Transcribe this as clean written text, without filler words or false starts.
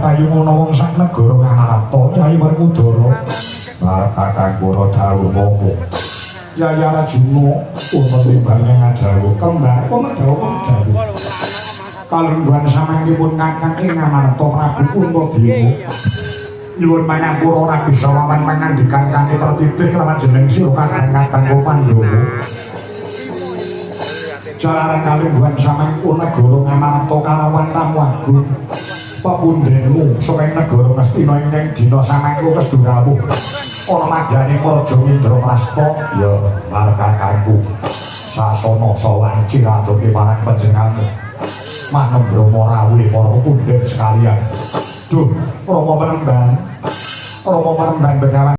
Payung ana wong sak negara Ngamarta, Kyai Werkudara, Kakang Kura dawuh monggo. Yaya Arjuna wonten timbang ngadhawuh kembang pemedhawuh dawuh. Kalungguhan samangkipun kakang ing Ngamarta Prabu Puntadewa. Nyuwun pangapura ora bisa wawan pangandikan kanthi pertitih kelawan jeneng sira kadang-kadang Pandhawa. Jalaran kalungguhan samangkipun negara Ngamarta kalawan tamu agung. Pepundhenmu saking negara Ngastina ing dina samangke kestu rawuh ana madyaning Raja Indraprasta ya markakangku sasana sawanci aturke marang panjenenganmu manembra rawuhe para pepundhen sekalian. Duh, Rama Penemban, Rama Penemban Begawan.